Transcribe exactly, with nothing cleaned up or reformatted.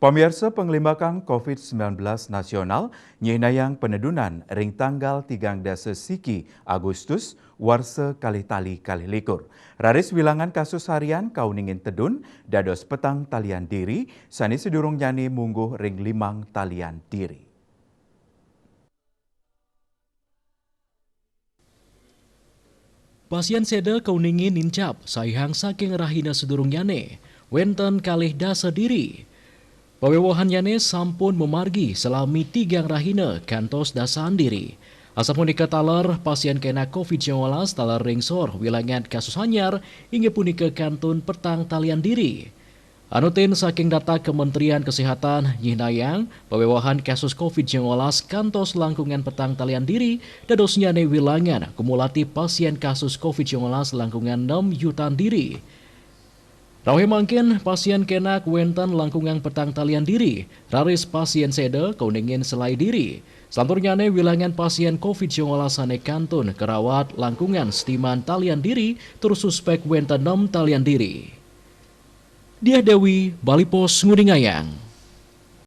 Pamiarsa, pengelimbakan covid sembilan belas nasional nyihnayang penedunan ring tanggal tigang dasa siki Agustus warsa kalih tali kalih likur. Raris wilangan kasus harian kauningin tedun dados petang talian diri, sane sadurungnyane mungguh ring limang talian diri. Pasien seda kauningin nincap saihang saking rahina sadurungnyane wenten kalih dasa diri. Pawewohannyane sampun mamargi salami tigang rahina kantos dasan diri. Asapunika taler pasien kenak covid sembilan belas taler ring sor wilangan kasus anyar inggih punika kantun petang talian diri. Anutin saking data Kementerian Kesehatan nyihnayang, pawewohan kasus covid sembilan belas kantos langkungan petang talian diri, dadosnyane wilangan kumulatif pasien kasus covid sembilan belas langkungan enam yutan diri. Rawuh mangkin, pasien kenak wenten langkungan petang talian diri, raris pasien seda kauningin selai diri. Salanturnyane wilangan pasien covid sembilan belas sane kantun karawat langkungan setiman talian diri tur suspek wenten enam talian diri. Diah Dewi, Bali Post, nguningayang.